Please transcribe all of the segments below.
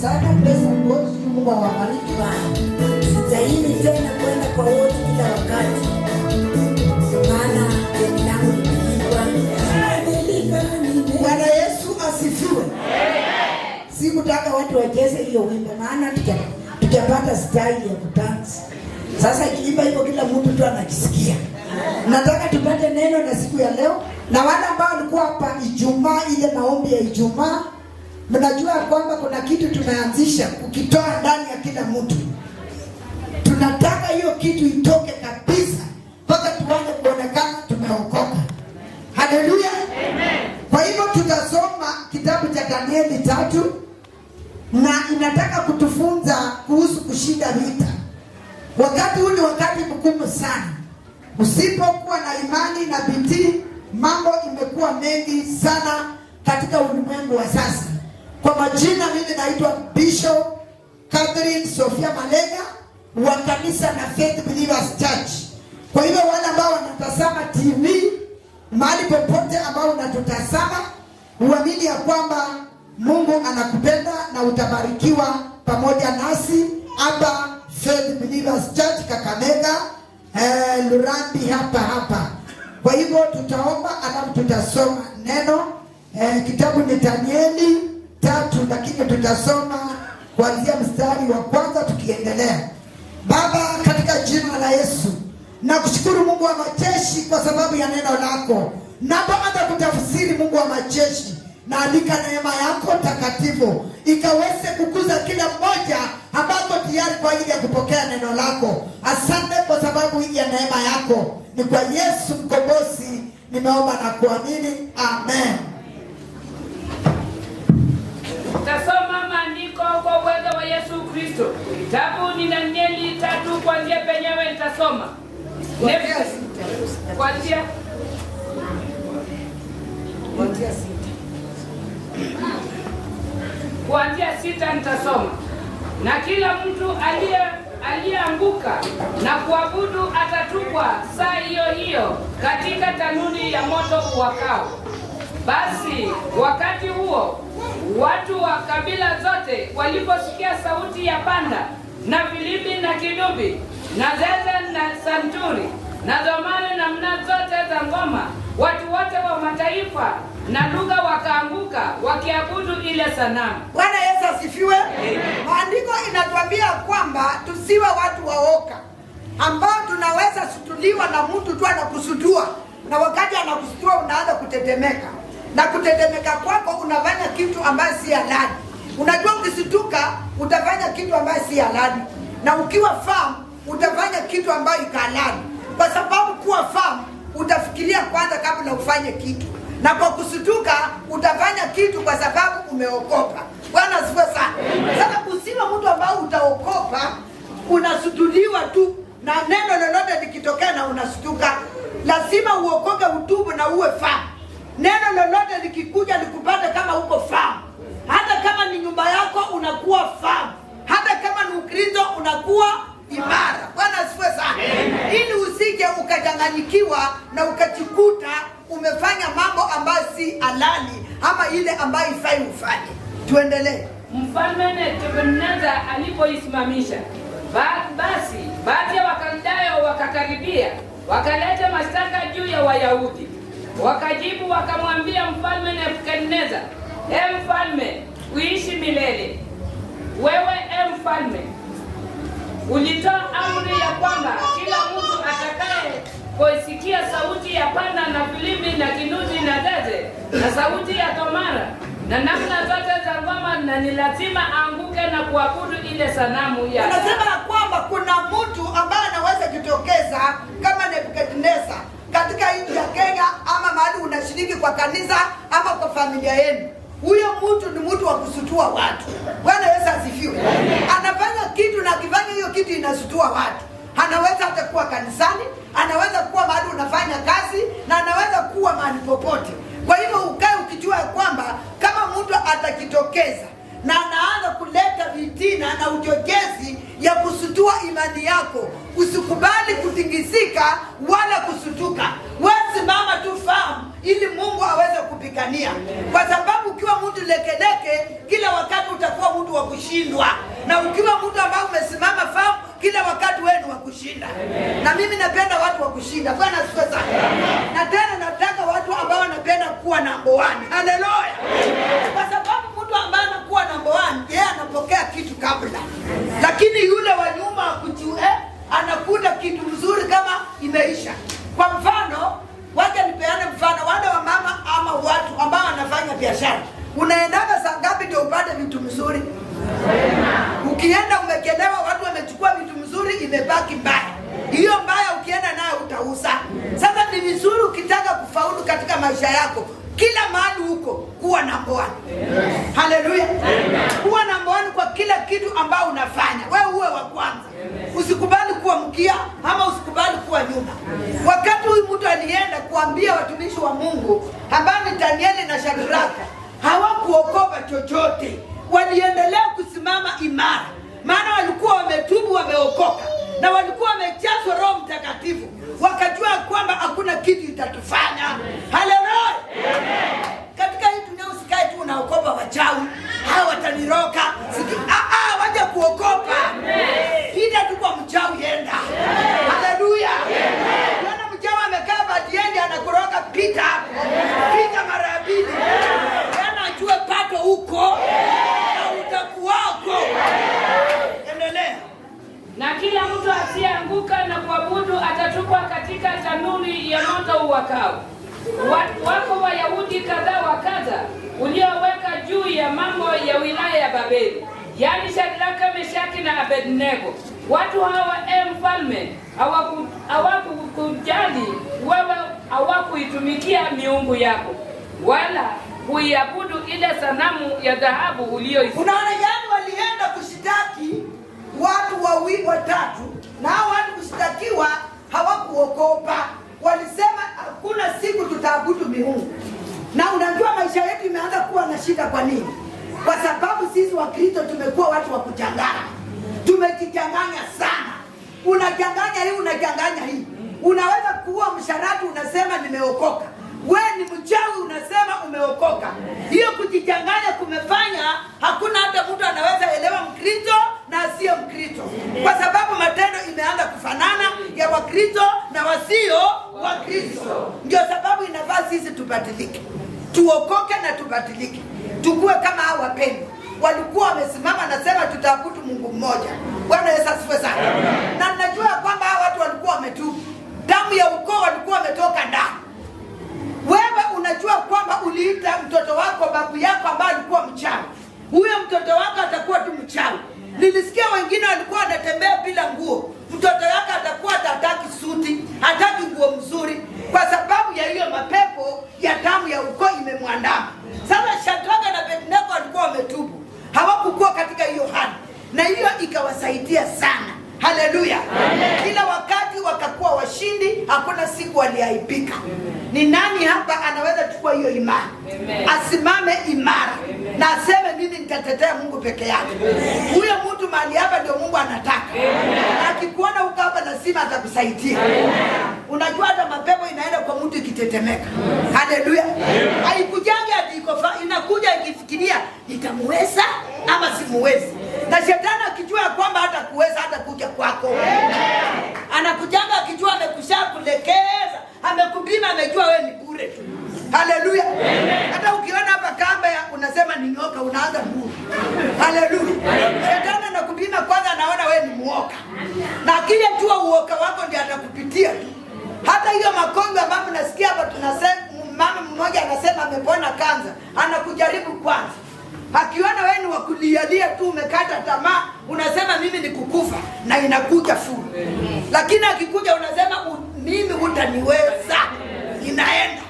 Sana. Praise the Lord. Mungu awabariki. Sistahili tena kwenda kwa wote kila wakati, maana deni langu limelipwa. Limelipwa. Bwana Yesu asifiwe. Sikutaka watu wacheze hiyo wimbo, maana tujapata style ya kudance. Sasa ikiimba hivyo kila mtu tu anajisikia. Nataka tupate neno na siku ya leo, na wale ambao walikuwa hapa Ijumaa, ile maombi ya Ijumaa, mnajua kwamba kuna kitu tumeanzisha kukitoa ndani ya kila mtu. Tunataka hiyo kitu itoke kabisa mpaka tuanze kuonekana tumeokoka. Haleluya! Kwa hivyo tutasoma kitabu cha Danieli 3 na inataka kutufunza kuhusu kushinda vita. Wakati huu ni wakati mgumu sana. Usipokuwa na imani na bidii, mambo imekuwa mengi sana katika ulimwengu wa sasa. Kwa majina, mimi naitwa Bishop Catherine Sofia Malega wa kanisa la Faith Believers Church. Kwa hivyo wale ambao wanatazama TV mahali popote ambao unatutazama, uamini ya kwamba Mungu anakupenda na utabarikiwa pamoja nasi hapa Faith Believers Church Kakamega, Lurambi hapa hapa. Kwa hivyo tutaomba alafu tutasoma neno, kitabu ni Danieli 3, lakini tutasoma kuanzia mstari wa kwanza tukiendelea. Baba, katika jina la Yesu, nakushukuru Mungu wa majeshi kwa sababu ya neno lako. Napoanza kutafsiri, Mungu wa majeshi, naalika neema yako takatifu ikaweze kukuza kila mmoja ambako tayari kwa ajili ya kupokea neno lako. Asante kwa sababu ya neema yako. Ni kwa Yesu mkombozi nimeomba na kuamini, amen. Tasoma maandiko kwa uwezo wa Yesu Kristo. Kitabu ni Danieli 3, kuanzia penyewe nitasoma. Kuanzia Kuanzia 6. Kuanzia 6 nitasoma. Na kila mtu aliyeanguka na kuabudu atatupwa saa hiyo hiyo katika tanuri ya moto uwakao. Basi wakati huo watu wa kabila zote waliposikia sauti ya panda na filimbi na kinubi na zeze na santuri na zomari na namna zote za ngoma, watu wote wa mataifa na lugha wakaanguka wakiabudu ile sanamu. Bwana Yesu asifiwe. Maandiko inatuambia kwamba tusiwe watu waoka ambao tunaweza sutuliwa na mtu tu anakusutua, na wakati anakusutua unaanza kutetemeka, na kutetemeka kwako unafanya kitu ambayo si halali. Unajua, ukisituka utafanya kitu ambayo si halali, na ukiwa firm utafanya kitu ambayo iko halali, kwa sababu kuwa firm utafikiria kwanza kabla ufanye kitu, na kwa kusutuka utafanya kitu kwa sababu umeokopa. Bwana asifiwe sana. Sasa usiwe mtu ambao utaokopa, unasutuliwa tu na neno lolote likitokea na unasutuka. Lazima uokoke, utubu na uwe firm. Neno lolote likikuja likupate kama uko firm. Hata kama ni nyumba yako unakuwa firm, hata kama ni Ukristo unakuwa imara. Bwana asifiwe sana. Ili usije ukachanganyikiwa na ukajikuta umefanya mambo ambayo si halali ama ile ambayo ifai ufanye. Tuendelee. Mfalme Nebukadneza alipoisimamisha, basi baadhi ya Wakaldayo wakakaribia, wakaleta mashtaka juu ya Wayahudi. Wakajibu wakamwambia mfalme Nebukadneza, e mfalme, uishi milele. Wewe e mfalme, ulitoa amri ya kwamba kila mtu atakaye kuisikia sauti ya panda na filimbi na kinubi na zeze na sauti ya tomara na namna zote za ngoma, na ni lazima aanguke na kuabudu ile sanamu ya. Anasema ya kwamba kuna mtu ambaye anaweza kujitokeza kama Nebukadneza katika nchi ya Kenya ama mahali unashiriki kwa kanisa ama kwa familia yenu. Huyo mtu ni mtu wa kusutua watu. Bwana Yesu asifiwe. Anafanya kitu na akifanya hiyo kitu inasutua watu. Anaweza hata kuwa kanisani, anaweza kuwa mahali unafanya kazi na anaweza kuwa mahali popote. Kwa hivyo ukae ukijua kwamba kama mtu atajitokeza na anaanza kuleta vitina na uchochezi ya kusutua imani yako, usikubali kutingizika wala kusutuka. Wewe simama tu firm ili Mungu aweze kupigania, kwa sababu ukiwa mtu lekeleke kila wakati utakuwa mtu wa kushindwa. napenda watu wa kushinda. Bwana asifiwe sana. Na tena nataka watu ambao wanapenda kuwa number one. Haleluya. Kwa sababu mtu ambaye anakuwa number one, yeye anapokea kitu kabla, lakini yule wa nyuma anakuta kitu mzuri kama imeisha. Kwa mfano, wacha nipeane mfano, wale wa mama ama watu ambao wanafanya biashara, unaendaga saa ngapi ndio upate vitu mzuri? Ukienda umechelewa, watu wamechukua vitu mzuri, imebaki mbaya. Hiyo mbaya ukienda nayo utauza. Sasa ni vizuri ukitaka kufaulu katika maisha yako, kila mahali huko kuwa number one. Haleluya. Kuwa number one kwa kila kitu ambao unafanya. Wewe uwe wa kwanza. Usikubali kuwa mkia ama usikubali kuwa nyuma. Wakati huyu mtu alienda kuambia watumishi wa Mungu ambao ni Danieli na Shadraka, hawakuogopa chochote, waliendelea kusimama imara, maana walikuwa wametubu, wameokoka na walikuwa wamejazwa Roho Mtakatifu, wakajua kwamba hakuna kitu itatufanya. Haleluya! Katika hii dunia usikae tu unaogopa wachawi, hawa wataniroka, sijui waja kuogopa. Pita tu kwa mchawi, enda. Haleluya! Ukiona mchawi amekaa batiendi anakuroga, pita hapo, pita mara ya pili, tena ajue pato huko na utakuwako. Endelea. Na kila mtu asiyeanguka na kuabudu atatupwa katika tanuri ya moto uwakao. Wako Wayahudi kadha wa kadha ulioweka juu ya mambo ya wilaya ya Babeli, yaani Shadraka, Meshaki na Abednego. Watu hawa, e mfalme, hawakukujali wewe, hawakuitumikia miungu yako wala kuiabudu ile sanamu ya dhahabu uliyoisimamisha. Unaona, yani walienda kushitaki watu wawili watatu, na hao watu kushitakiwa hawakuogopa, walisema hakuna siku tutaabudu miungu. Na unajua maisha yetu imeanza kuwa na shida. Kwa nini? Kwa sababu sisi Wakristo tumekuwa watu wa kuchanganya, tumejichanganya sana. Unachanganya hii, unachanganya hii. Unaweza kuwa msharati unasema nimeokoka, we ni mchawi unasema umeokoka. Hiyo kujichanganya kumefanya hakuna hata mtu anaweza elewa Mkristo na asiye Mkristo, kwa sababu matendo imeanza kufanana ya Wakristo na wasio Wakristo. Ndio sababu inafaa sisi tubadilike, tuokoke na tubadilike, tukue kama hao wapendwa walikuwa wamesimama nasema tutaabudu Mungu mmoja. Bwana Yesu asifiwe sana. Na ninajua kwamba hao watu walikuwa wametubu, damu ya ukoo walikuwa wametoka ndani. Wewe unajua kwamba uliita mtoto wako babu yako ambaye alikuwa mchawi, huyo mtoto wako atakuwa tu mchawi. Nilisikia wengine walikuwa wanatembea bila nguo, mtoto wako atakuwa hataki suti, hataki nguo mzuri, kwa sababu ya hiyo mapepo ya damu ya ukoo imemwandama. Sasa Shadraka na Abednego walikuwa wametubu, hawakukuwa katika hiyo hali, na hiyo ikawasaidia sana. Haleluya! Kila wakati wakakuwa washindi, hakuna siku waliaibika. Ni nani hapa anaweza chukua hiyo imani, Amen. asimame imara na aseme mimi nitatetea Mungu peke yake? Huyo mtu mahali hapa ndio Mungu anataka. Na akikuona uko hapa lazima atakusaidia. Unajua hata mapepo inaenda kwa mtu ikitetemeka. Haleluya! Haikujangi ati iko inakuja ikifikiria itamuweza ama simuwezi. Na shetani akijua kwamba hata kuweza hata kuja kwako, anakujanga akijua amekusha kulekeza, amekupima, amejua wewe ni bure tu. Haleluya! Hata ukiona hapa kamba ya unasema ni nyoka, unaanza nduru. Haleluya! Shetani anakupima kwanza, anaona wewe ni muoka, na akija jua uoka wako ndio atakupitia tu. Hata hiyo magonjwa ambayo nasikia hapa, tunasema mama mmoja anasema amepona kansa, anakujaribu kwanza. Akiona wewe ni wa kulialia tu, umekata tamaa, unasema mimi ni kukufa, na inakuja furu. Lakini akikuja unasema mimi hutaniweza, inaenda.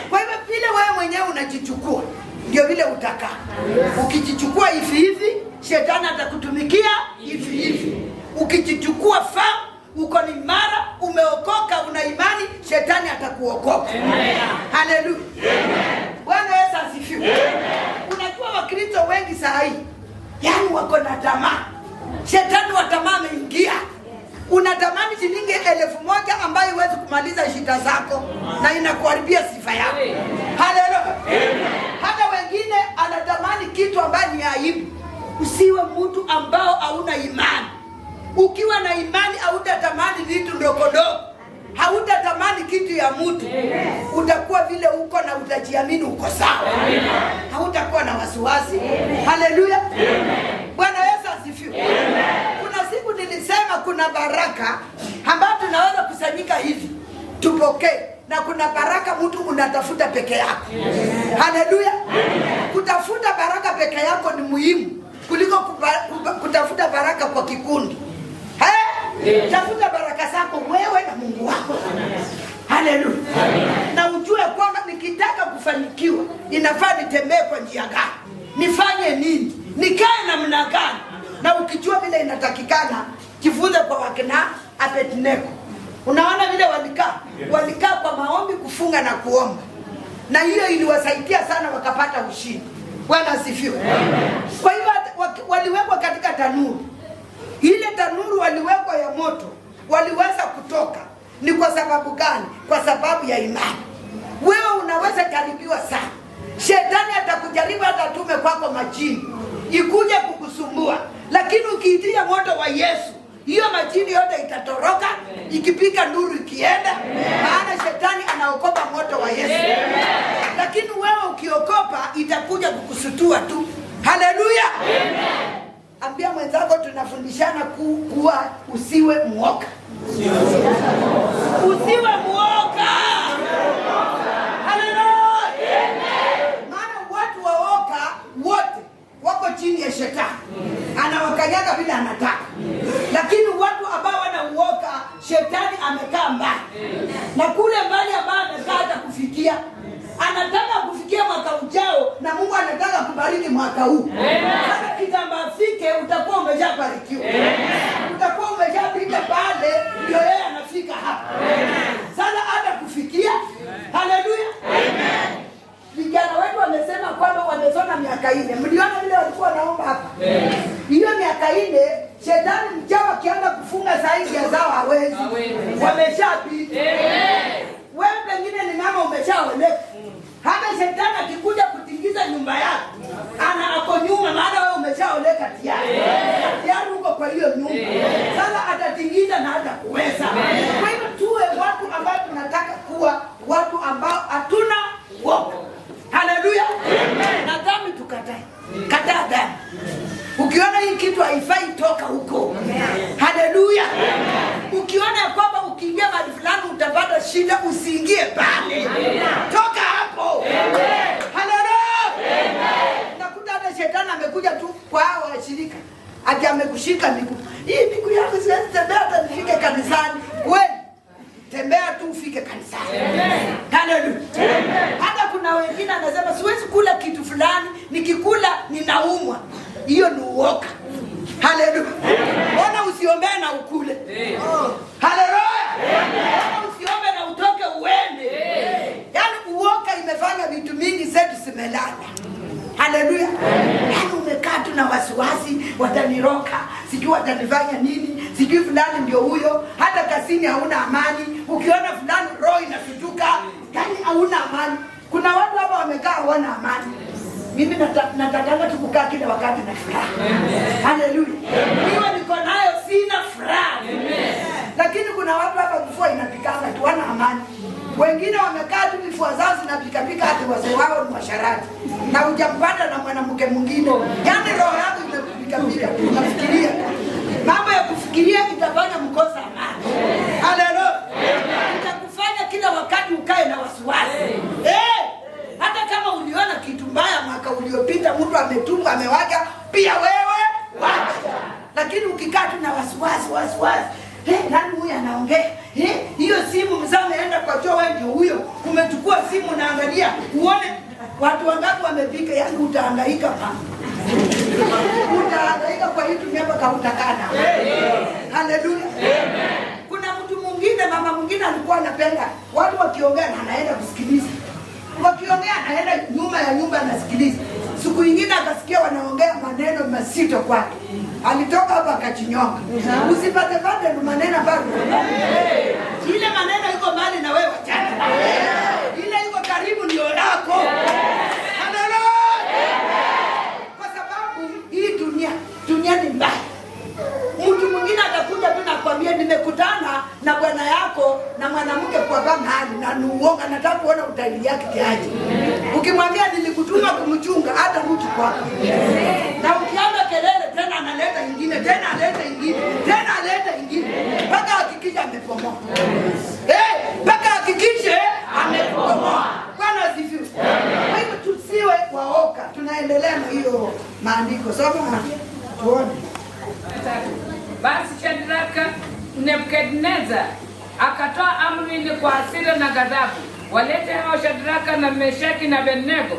Kwa hivyo vile wewe mwenyewe unajichukua ndio vile utakaa. Ukijichukua hivi hivi, shetani atakutumikia hivi hivi. Ukijichukua firm, uko ni imara, umeokoka, una imani, shetani atakuokoka. Haleluya. Bwana Yesu asifiwe. Unajua Wakristo wengi saa hii yani wako na tamaa, shetani wa tamaa ameingia. Unatamani shilingi 1000 ambayo huwezi kumaliza shida zako na inakuharibia sifa yako. Haleluya. Hata wengine anatamani kitu ambayo ni aibu. Usiwe mtu ambao hauna imani. Ukiwa na imani hautatamani vitu ndogo ndogo, hautatamani kitu ya mtu. Utakuwa vile uko na utajiamini uko sawa, hautakuwa na wasiwasi. Haleluya, Bwana Yesu asifiwe. Kuna siku nilisema kuna baraka ambayo tunaweza kusanyika hivi tupokee, na kuna baraka mtu unatafuta peke yako. Haleluya! Kutafuta baraka peke yako ni muhimu kuliko kutafuta baraka kwa kikundi. Hey? Tafuta baraka zako wewe na Mungu wako. Haleluya! Na ujue kwamba nikitaka kufanikiwa inafaa nitembee kwa njia gani, nifanye nini, nikae namna gani. Na ukijua vile inatakikana, jifunze kwa wakina Abednego. Unaona vile walikaa, walikaa kwa maombi, kufunga na kuomba, na hiyo iliwasaidia sana, wakapata ushindi. Bwana asifiwe. Kwa hivyo waliwekwa katika tanuru, ile tanuru waliwekwa ya moto, waliweza kutoka. Ni kwa sababu gani? Kwa sababu ya imani. Wewe unaweza jaribiwa sana, shetani atakujaribu hata atume kwako majini ikuje kukusumbua, lakini ukiitia moto wa Yesu, hiyo majini yote itatoroka, ikipika nduru ikienda, maana shetani anaogopa moto wa Yesu. Lakini wewe ukiogopa, itakuja kukusutua tu. Haleluya! Ambia mwenzako tunafundishana kuwa usiwe mwoga, usiwe mwoga. Haleluya! Maana watu waoga wote wako chini ya shetani, anawakanyaga vile anataka. Lakini watu ambao wana uoga, shetani amekaa mbali, na kule mbali ambao amekaa hata kufikia, anataka kufikia mwaka ujao, na Mungu anataka kubariki mwaka huu. Sasa kitambo afike, utakuwa umeshabarikiwa, utakuwa umeshapita pale, ndio yeye anafika hapa. Sasa hata kufikia. Haleluya! Vijana wetu wamesema kwamba wamesoma miaka 4. Mliona vile walikuwa wanaomba hapa? Hiyo miaka 4, shetani mchawi akianza kufunga saa hizi ya zao hawezi. Wameshapita. Wewe pengine ni mama umeshaoleka. Hata shetani akikuja kutingiza nyumba yako, ana ako nyuma, maana wewe umeshaoleka tayari. Tayari uko kwa hiyo nyumba. Sasa atatingiza na hata kuweza. Kwa hivyo tuwe watu ambao tunataka kuwa watu ambao hatuna uoga. Haleluya. Na dhambi tukatae. Kataa dhambi. Ukiona hii kitu haifai, toka huko. Haleluya. Ukiona kwamba ukiingia mahali fulani utapata shida, usiingie pale. Toka hapo. Haleluya. Nakuta hata shetani amekuja tu kwa hao washirika, ati amekushika miguu. Hii miguu yako siwezi tembea hata nifike kanisani. Kweli? Tembea tu ufike kanisani. Haleluya. Hata kuna wengine anasema siwezi kula kitu fulani, nikikula ninaumwa. Hiyo ni uoga. Haleluya. Mbona usiombee na ukule? Haleluya. Mbona usiombe na utoke uende? Yaani uoga imefanya vitu mingi zetu zimelala. Haleluya. Yaani umekaa tu na wasiwasi, wataniroka, sijui watanifanya nini, sijui fulani ndio huyo, hata kazini hauna amani, ukiona fulani roho inashutuka, yaani hauna amani. Kuna watu hapa wamekaa hawana amani. Mimi natakanga tu kukaa kila wakati na furaha. Haleluya. Niwe niko nayo sina furaha. Lakini kuna watu hapa kifua inapikanga tu, wana amani. Wengine wamekaa tu vifua zao zinapikapika hadi wazee wao ni washarati. Na hujampata na mwanamke mwingine. Yaani roho yako inapikapika tu, unafikiria. Mambo ya kufikiria itafanya mkosa amani. Haleluya. Itakufanya kila wakati ukae na wasiwasi. Hata kama uliona kitu mbaya mwaka uliopita, mtu ametumwa amewacha, pia wewe wacha. Lakini ukikaa tu na wasiwasi wasiwasi, nani huyu anaongea? Hiyo simu mzee ameenda kwa choo, wewe ndio huyo. Umechukua simu unaangalia uone watu wangapi wamepika, yaani utahangaika pa. Utahangaika kwa hii dunia mpaka utakana. Haleluya. Kuna mtu mwingine, mama mwingine alikuwa anapenda watu wakiongea na anaenda kusikiliza. Wakiongea anaenda nyuma ya nyumba anasikiliza. Siku nyingine akasikia wanaongea maneno mazito kwake. Alitoka hapo akajinyonga. Usipate pate maneno ambayo ile maneno iko mbali na wewe, wachana. Ile iko karibu ndio yako. Haleluya. Kwa sababu hii dunia ni mbaya. Mtu mwingine atakuja ni uongo, anataka kuona utareact aje. Ukimwambia nilikutuma kumchunga, hata rudi kwako. Na ukianza kelele tena analeta ingine, tena aleta ingine, tena aleta ingine, mpaka hakikishe amepomoa. Mpaka hakikishe amepomoa. Bwana asifiwe. Kwa hivyo tusiwe waoga, tunaendelea na hiyo maandiko. Soma tuone. Tatu. Basi Shadraka Nebukadneza akatoa amri ile kwa hasira na ghadhabu, walete hao Shadraka na Meshaki na Abednego.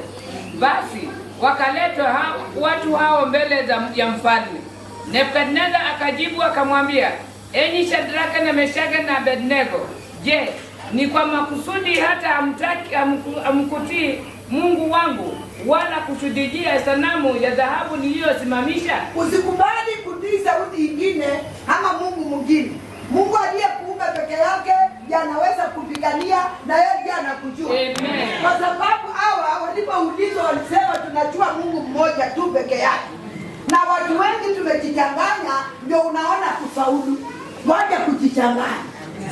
Basi wakaletwa watu hao mbele ya mfalme. Nebukadneza akajibu akamwambia, enyi Shadraka na Meshaki na Abednego, je, ni kwa makusudi hata hamkutii Mungu wangu wala kusujudia sanamu ya dhahabu niliyosimamisha? Usikubali kutii sauti ingine ama Mungu mwingine. Mungu aliyekuumba peke yake ndiye anaweza kupigania na yeye ndiye anakujua. Amen. Kwa sababu hawa walipoulizwa walisema tunajua Mungu mmoja tu peke yake. Na watu wengi tumejichanganya, ndio unaona kufaulu. Wacha kujichanganya.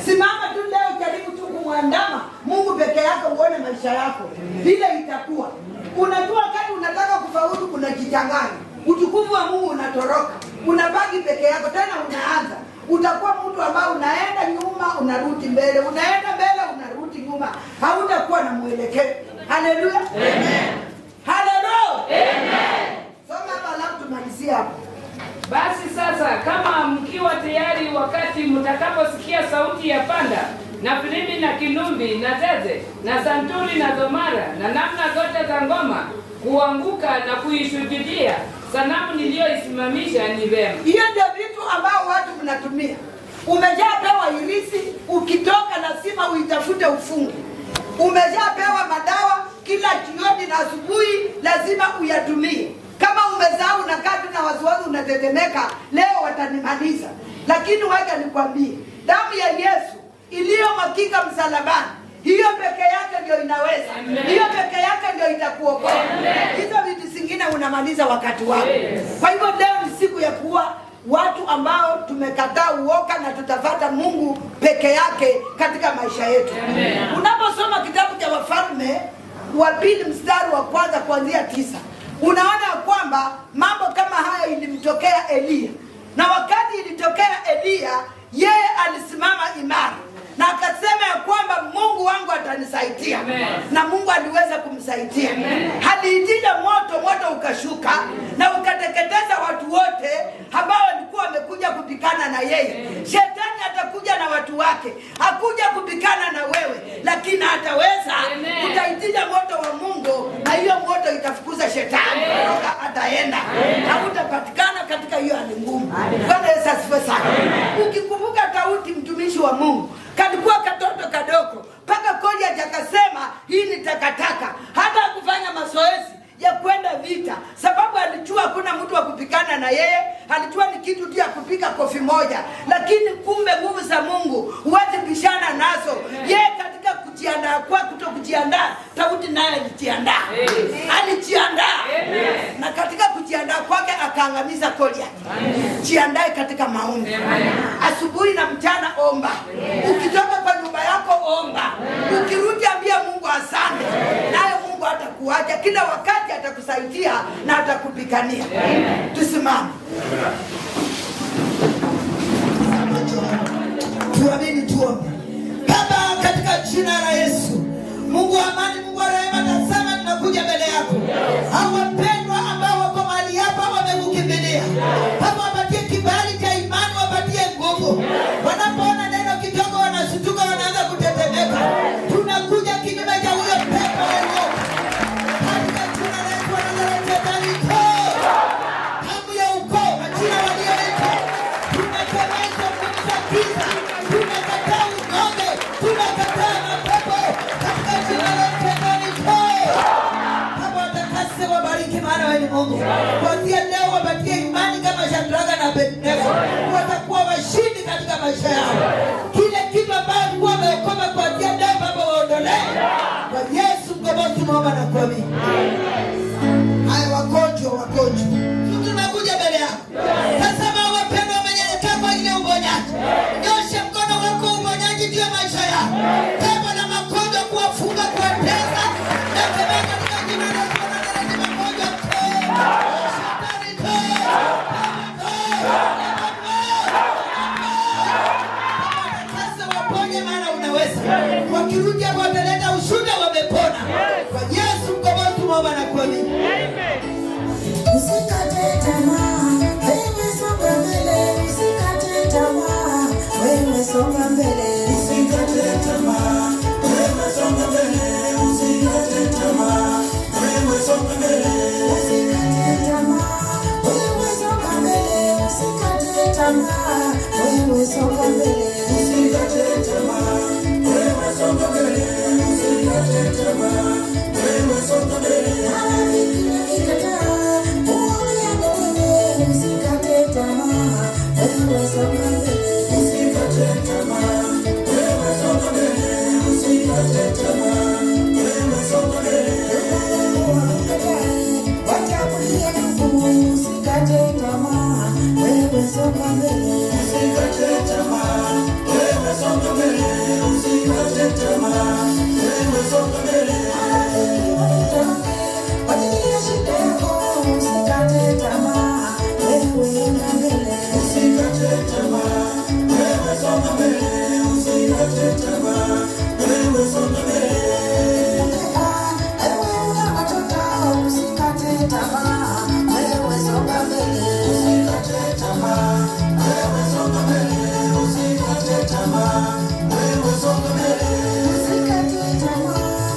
Simama tu leo, jaribu tu kumwandama Mungu peke yake, uone maisha yako vile itakuwa. Unajua, wakati unataka kufaulu unajichanganya, utukufu wa Mungu unatoroka, unabaki peke yako, tena unaanza utakuwa mtu ambao unaenda nyuma unarudi mbele, unaenda mbele unarudi nyuma, hautakuwa na mwelekeo. Haleluya, amen. Haleluya, amen. Soma hapa alafu tumalizie hapo. Basi sasa, kama mkiwa tayari, wakati mtakaposikia sauti ya panda na filimbi na kinumbi na zeze na santuri na zomara na namna zote za ngoma, kuanguka na kuisujudia sanamu niliyoisimamisha ni vema. Hiyo ndio vitu ambao watu mnatumia. Umeshapewa irisi, ukitoka lazima uitafute ufunge. Umeshapewa madawa, kila jioni na asubuhi lazima uyatumie. Kama umesahau, unakaa tu na wasiwasi, unatetemeka, leo watanimaliza. Lakini wacha nikwambie, damu ya Yesu iliyomwagika msalabani, hiyo peke yake ndio inaweza. Hiyo peke yake ndio itakuokoa. Hizo vitu zingine unamaliza wakati wako. Kwa hivyo leo ni siku ya kuwa watu ambao tumekataa uoga na tutafata Mungu peke yake katika maisha yetu. Unaposoma kitabu cha Wafalme wa Pili mstari wa kwanza kuanzia 9, unaona kwamba mambo kama haya ilimtokea Eliya, na wakati ilitokea Eliya, yeye alisimama imara na akasema ya kwamba Mungu wangu atanisaidia. Na Mungu aliweza kumsaidia. Aliitisha moto, moto ukashuka na ukateketeza watu wote ambao walikuwa wamekuja kupigana na yeye. Shetani atakuja na watu wake, hakuja kupigana na wewe, lakini hataweza. Utaitisha moto wa Mungu na hiyo moto itafukuza shetani, kutoka ataenda, hautapatikana katika hiyo hali ngumu. Bwana Yesu asifiwe sana. Ukikumbuka Daudi mtumishi wa Mungu, kalikuwa katoto kadogo mpaka Goliath akasema hii ni takataka, hata kufanya mazoezi ya kwenda vita, sababu alijua hakuna mtu wa kupigana na yeye, alijua ni kitu tu ya kupiga kofi moja, lakini kumbe nguvu za Mungu huwezi bishana nazo. Yeye katika kujiandaa kwa kuto kujiandaa, Daudi naye alijiandaa, alijiandaa, na katika kujiandaa kwake akaangamiza Goliath. Jiandae katika maombi, asubuhi na mchana omba. Ukitoka kwa nyumba yako omba, ukirudi ambia Mungu asante, naye Mungu atakuacha kila wakati, atakusaidia na atakupigania. Tusimame. Tuamini, tuombe. Baba, katika jina la Yesu, Mungu wa amani, Mungu wa rehema, tazama tunakuja mbele yako. Hao wapendwa ambao wako mahali hapa wamekukimbilia, Baba, wapatie kibali cha imani, wapatie nguvu. Wanapoona neno kidogo wanashtuka, wanaanza kutetemeka. Tunakuja kinyume cha huyo pepo wa uoga katika jina la Yesu wa Nazareti. Shetani, toa damu ya ukoo, majina walioitwa, tunakemea nguvu za giza, tunakataa unyonge, tunakataa mapepo katika jina la Yesu. Shetani, toa. Baba, watakase, wabariki, maana wewe ni Mungu. Kuanzia leo wapatie imani kama Shadraka na Abednego, watakuwa washindi katika maisha yao. Kile kitu ambacho walikuwa wameokoka kuanzia leo, Baba, waondolee. Kwa Yesu Mkombozi tunaomba na kuamini. Haya, wagonjwa, wagonjwa, tunakuja mbele yako. Tazama, wapendwa wamenyenyekea kwa ajili ya uponyaji. Nyosha mkono wako uponyaji juu ya maisha yao. Pepo na magonjwa songa mbele. Usikate tamaa, wewe songa mbele. Usikate tamaa, wewe songa mbele. Marafiki wakikataa kuongea na wewe, usikate tamaa, wewe songa mbele. Usikate tamaa, wewe songa mbele. Usikate tamaa, wewe songa mbele. Wachakulia ndugu, usikate tamaa, wewe songa mbele. Usikate tamaa, wewe songa mbele. Usikate tamaa, wewe songa mbele. Marafiki wakutoroke kwa ajili ya shida yako, usikate tamaa, wewe enda mbele. Usikate tamaa, wewe songa mbele. Usikate tamaa, wewe songa mbele. Ewe una watoto, usikate tamaa, wewe songa mbele. Usikate tamaa, wewe songa mbele. Usikate tamaa, wewe songa mbele. Usikate tamaa,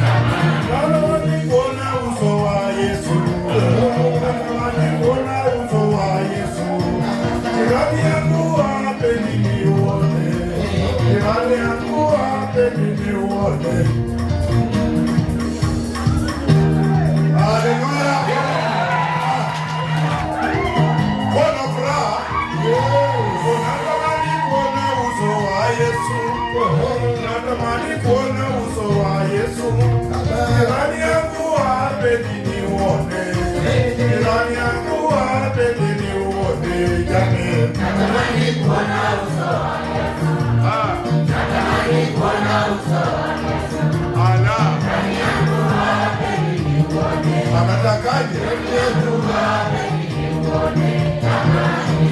Natamani kuona uso wa Yesu. Natamani kuona uso wa Yesu. Jirani yangu hapendi niuone. Jirani yangu hapendi niuone. Haleluya. Kuona furaha. Unatamani kuona uso wa Yesu. Natamani kuona uso wa Yesu. Jirani yangu hapendi niuone. Jirani yangu hapendi niuone. Jamii. Natamani kuona uso wa Yesu. Ah. Natamani kuona uso wa Yesu. Ala. Jirani yangu hapendi niuone. Anatakaje? Yesu hapendi niuone. Tamani.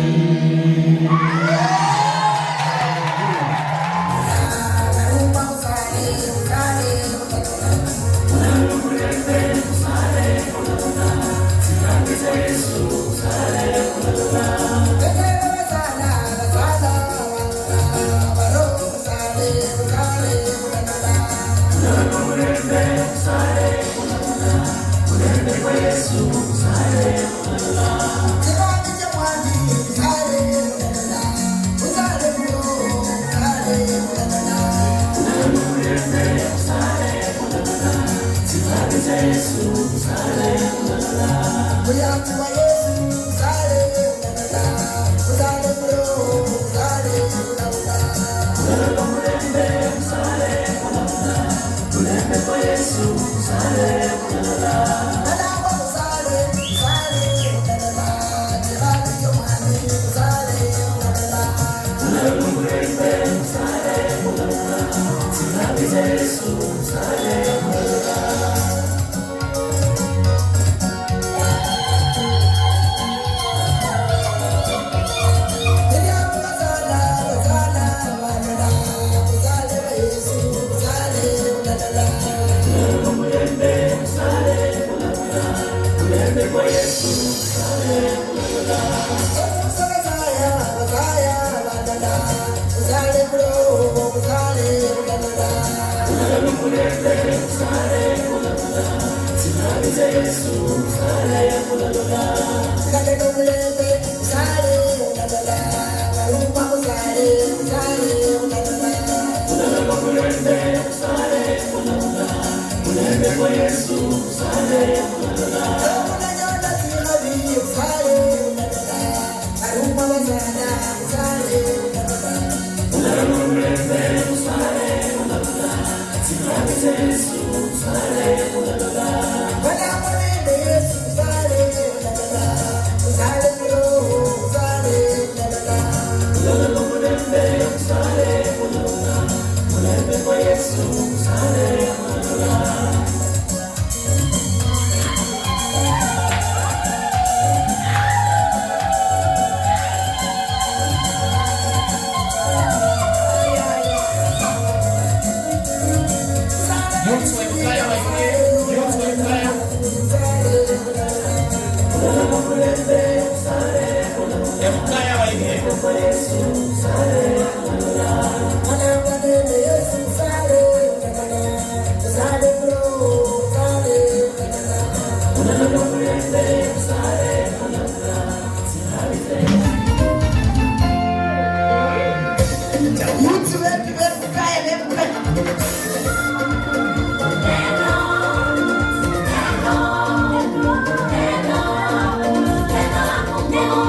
Youth wa Ibukaya waingie. Youth wa Ibukaya. Ebukaya waingie. Youth wetu Bebukaya, Bebukaya. Neno, neno, neno, neno.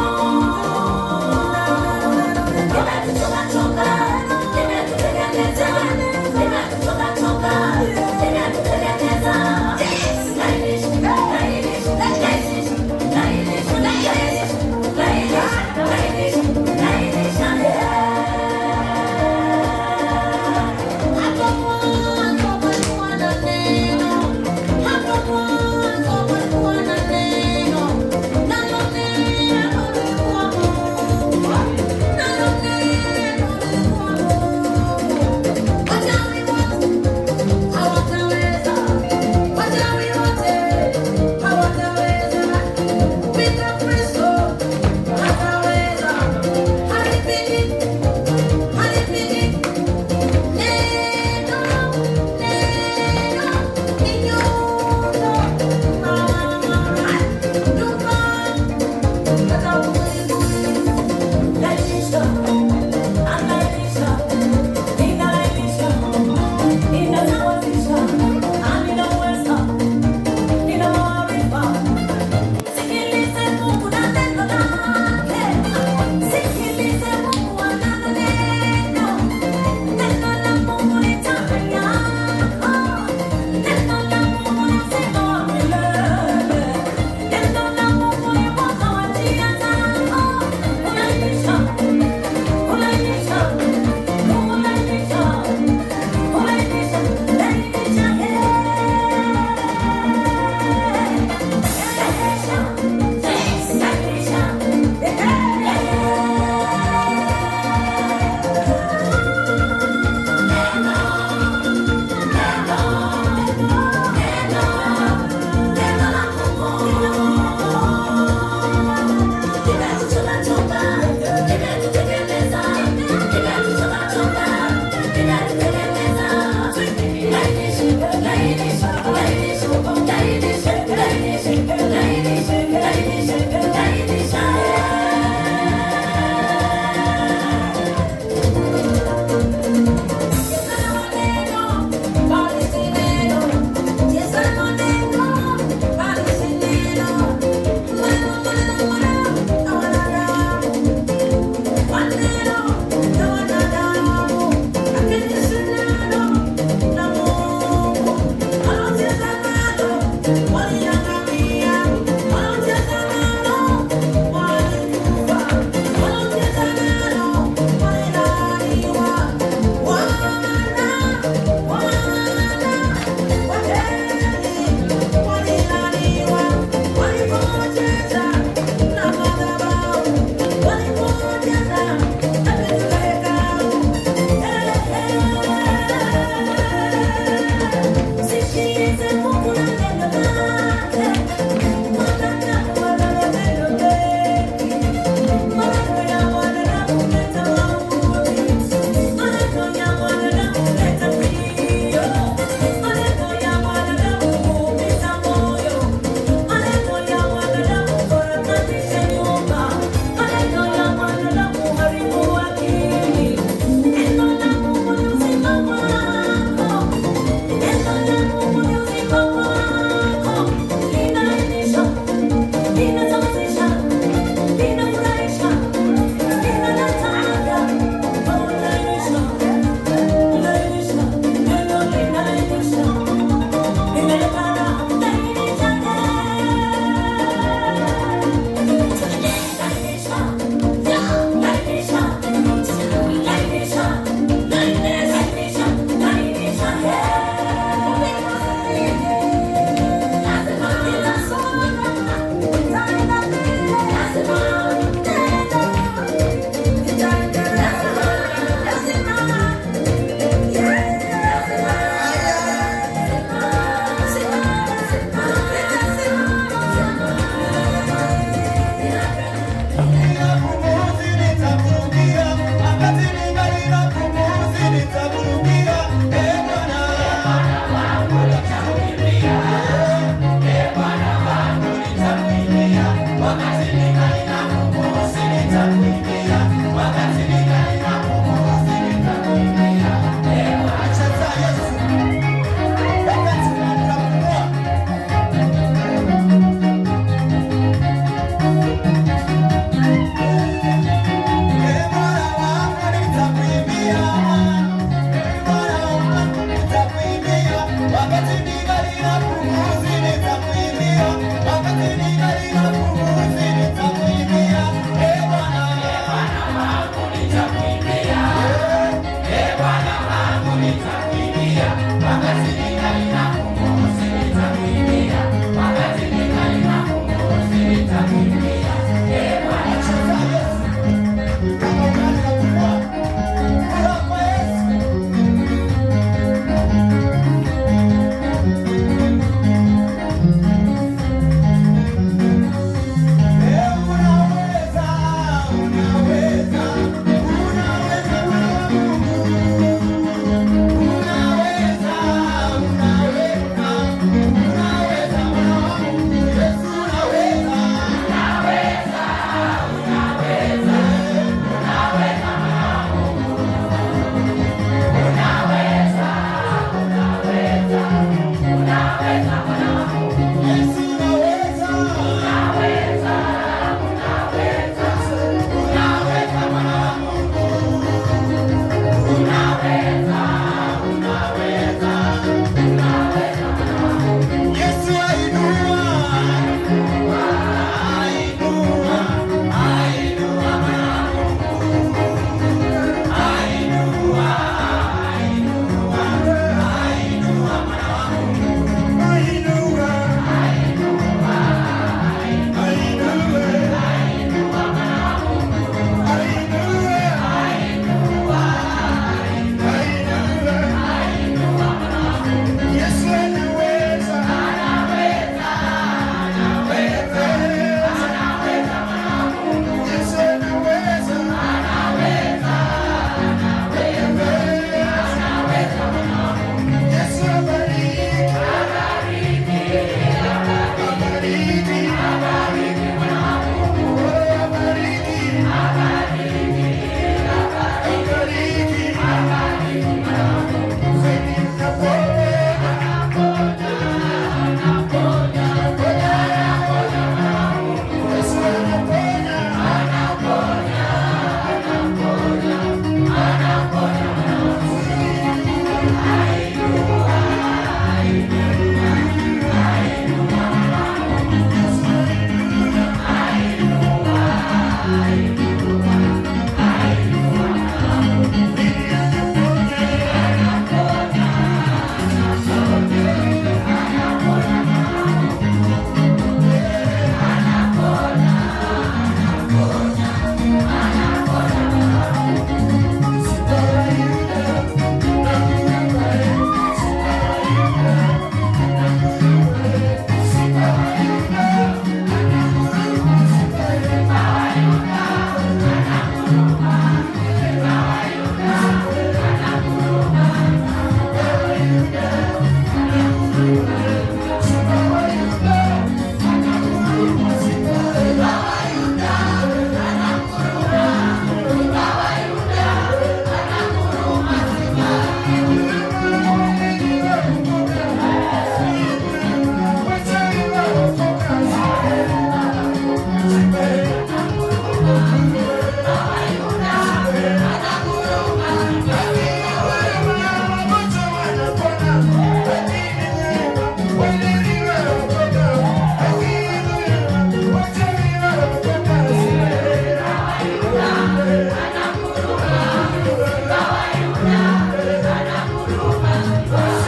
Bwana.